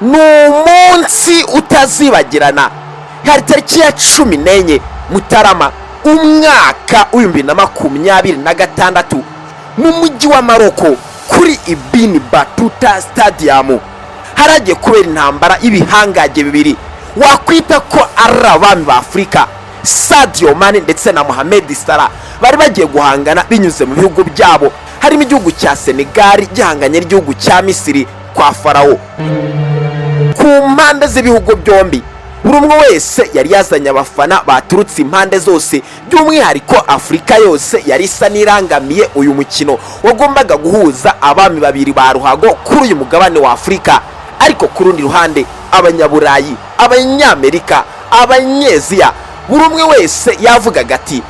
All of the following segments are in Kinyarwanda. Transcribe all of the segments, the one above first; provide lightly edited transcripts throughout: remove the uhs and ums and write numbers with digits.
Ni umunsi utazibagirana. Hari tariki ya 14 Mutarama, umwaka wa 2026, mu mujyi wa Maroko, kuri Ibn Battuta Stadium, haragiye kubera intambara y'ibihangage bibiri wakwita ko ari abami ba Afurika. Sadio Mane ndetse na Mohamed Salah bari bagiye guhangana binyuze mu bihugu byabo, harimo igihugu cya Senegal gihanganye n'igihugu cya Misiri kwa Farawo. Ku mpande z'ibihugu byombi, buri umwe wese yari yazanye abafana baturutse impande zose. By'umwihariko, Afurika yose yari isa n'irangamiye uyu mukino wagombaga guhuza abami babiri ba ruhago kuri uyu mugabane wa Afurika. Ariko ku rundi ruhande, Abanyaburayi, Abanyamerika, Abanyeziya, buri umwe wese yavugaga ati: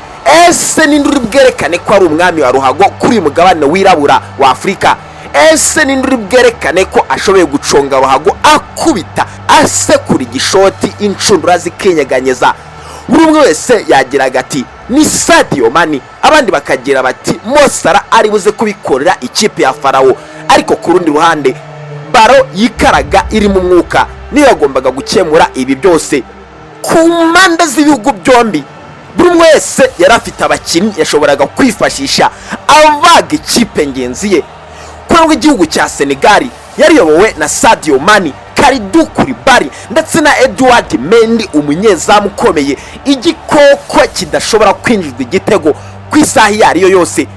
"Ese ninde uri bwerekane ko ari umwami wa ruhago kuri uyu mugabane wirabura wa Afurika? Ese ninde uri bwerekane ko ashoboye guconga ruhago, akubita asekura igishoti, inshundura zikinyeganyeza?" Buri umwe wese yagiraga ati: "Ni Sadio Mane", abandi bakagira bati: "Mo Salah ari buze kubikorera ikipe ya Farawo." Ariko ku rundi ruhande, baro yikaraga iri mu mwuka niyo yagombaga gukemura ibi byose. Ku mpande z'ibihugu byombi, buri umwe wese yari afite abakinnyi yashoboraga kwifashisha abaga ikipe ngenzi ye. Kuri igihugu cya Senegal yariyobowe na Sadio Mane, Kalidou Koulibaly ndetse na Edouard Mendy, umunyezamu ukomeye, igikoko kidashobora kwinjizwa igitego ku isaha iyo ari yo yose.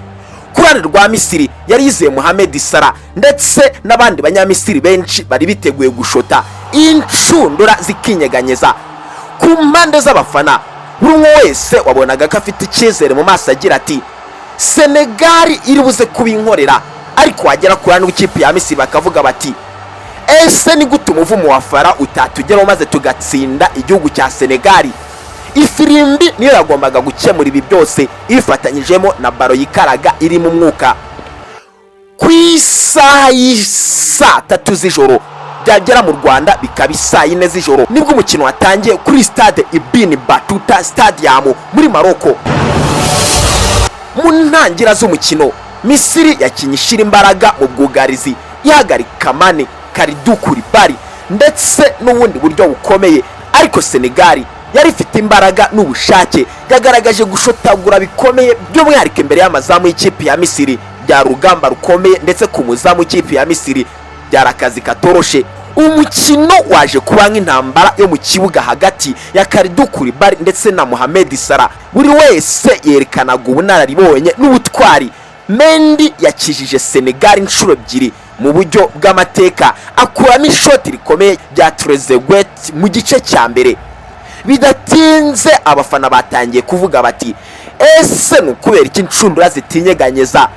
Ku ruhande rwa Misiri yari yizeye Mohamed Salah ndetse n'abandi Banyamisiri benshi bari biteguye gushota inshundura zikinyeganyeza. Ku mpande z'abafana, buri umwe wese wabonaga ko afite icyizere mu maso, agira ati: "Senegali iri buze kubinkorera." Ariko wagera ku ruhande rw'ikipe ya Misiri, bakavuga bati: "Ese ni gute umuvumo wa Fara utatugeraho maze tugatsinda igihugu cya Senegali?" Ifirimbi niyo yagombaga gukemura ibi byose, ibifatanyijemo na baro yikaraga iri mu mwuka. Ku isaha y'isaa 3 z'ijoro, byagera mu Rwanda bikaba isaa 4 z'ijoro, nibwo umukino watangiye kuri stade Ibn Battuta Stadium muri Maroko. Mu ntangira z'umukino, Misiri yakinnye ishyira imbaraga mu bwugarizi, ihagarika Mane, Kalidou Koulibaly ndetse n'ubundi buryo bukomeye. Ariko Senegali yari ifite imbaraga n'ubushake, yagaragaje gushotagura bikomeye, by'umwihariko imbere y'amazamu y'ikipe ya Misiri. Byari urugamba rukomeye, ndetse ku muzamu w'ikipe ya Misiri byari akazi katoroshe. Umukino waje kuba nk'intambara yo mu kibuga hagati ya Kalidou Koulibaly ndetse na Mohamed Salah. Buri wese yerekanaga ubunararibonye n'ubutwari. Mendy yakijije Senegal inshuro ebyiri mu buryo bw'amateka, akuramo ishoti rikomeye rya Trezeguet mu gice cya mbere. Bidatinze abafana batangiye kuvuga bati: "Ese ni ukubera iki inshundura zitinyeganyeza?"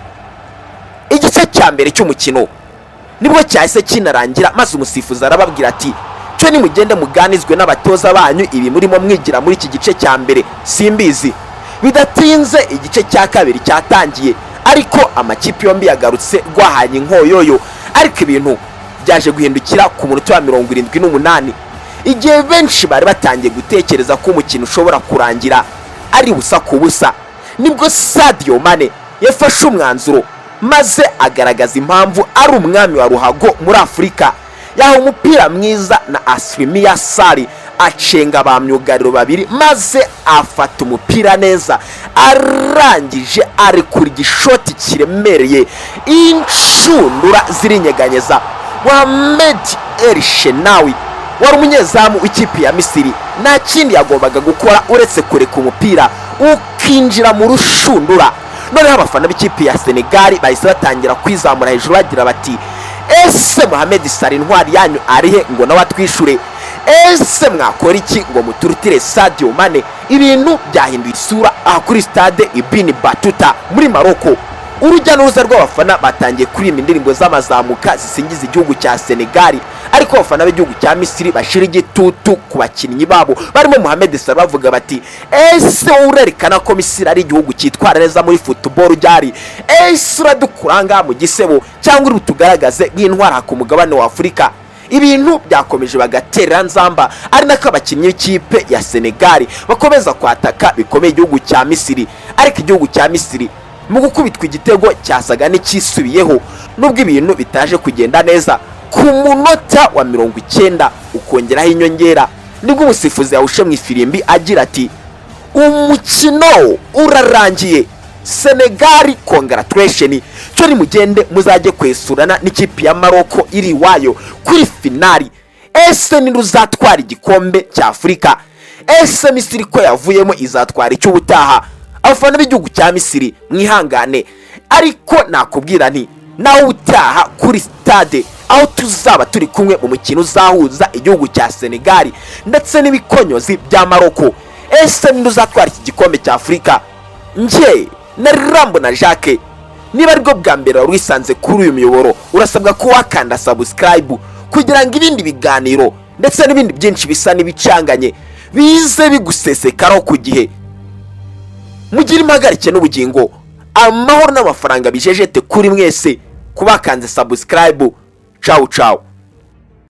Igice cya mbere cy'umukino nibwo cyahise kinarangira, maze umusifuzi arababwira ati: "Cyo nimugende muganizwe n'abatoza banyu, ibi murimo mwigira muri iki gice cya mbere simbizi." Bidatinze igice cya kabiri cyatangiye, ariko amakipe yombi yagarutse rwahanye inkoyoyo. Ariko ibintu byaje guhindukira ku munota wa 78, igihe benshi bari batangiye gutekereza ko umukino ushobora kurangira ari busa ku busa. Nibwo Sadio Mane yafashe umwanzuro, maze agaragaza impamvu ari umwami wa ruhago muri Afurika. Yahawe umupira mwiza na Ismaila Sarr, acenga ba myugariro babiri, maze afata umupira neza, arangije arekura igishoti kiremereye, inshundura zirinyeganyeza. Mohamed El Shenawi wari umunyezamu w'ikipe ya Misiri nta kindi yagombaga gukora uretse kureka umupira ukinjira mu rushundura. Noneho abafana b'ikipe ya Senegali bahise batangira kwizamura hejuru, bagira bati: "Ese Mohamed Salah intwari yanyu arihe ngo nawe atwishure? Ese mwakora iki ngo muturutire Sadio Mane?" Ibintu byahinduye isura aha kuri stade Ibn Battuta muri Maroko. Urujya n'uruza rw'abafana batangiye kuririmba indirimbo z'amazamuka zisingiza igihugu cya Senegali, ariko abafana b'igihugu cya Misiri bashira igitutu ku bakinnyi babo barimo Mohamed Salah, bavuga bati: "Ese wowe urerekana ko Misiri ari igihugu cyitwara neza muri football ryari? Ese uradukuranga mu gisebo cyangwa uri butugaragaze nk'intwara ku mugabane wa Afurika?" Ibintu byakomeje bagaterera nzamba, ari nako abakinnyi b'ikipe ya Senegali bakomeza kwataka bikomeye igihugu cya Misiri. Ariko igihugu cya Misiri mu gukubitwa igitego cyasaga n'icyisubiyeho, nubwo ibintu bitaje kugenda neza. Ku munota wa 90 ukongeraho inyongera, nibwo umusifuzi yawushe mu ifirimbi agira ati: "Umukino urarangiye, Senegali, congratulation, cyo nimugende muzajye kwesurana n'ikipe ya Maroko iri iwayo kuri finali. Ese niruzatwara igikombe cya Afurika? Ese Misiri ko yavuyemo izatwara icy'ubutaha?" Abafana b'igihugu cya Misiri, mwihangane, ariko nakubwira nti nawe utaha kuri stade aho tuzaba turi kumwe mu mukino uzahuza igihugu cya Senegali ndetse n'ibikonyozi bya Maroko. Ese ninde uzatwara iki gikombe cya Afurika? Njye na Rambo na Jacques. Niba aribwo bwa mbere wari wisanze kuri uyu muyoboro, urasabwa ko wakanda subscribe kugira ngo ibindi biganiro ndetse n'ibindi byinshi bisa n'ibicanganye bize bigusesekaraho ku gihe. Mugire impagarike n'ubugingo, amahoro n'amafaranga bijejete kuri mwese kubakanze subscribe. Cawu cawu.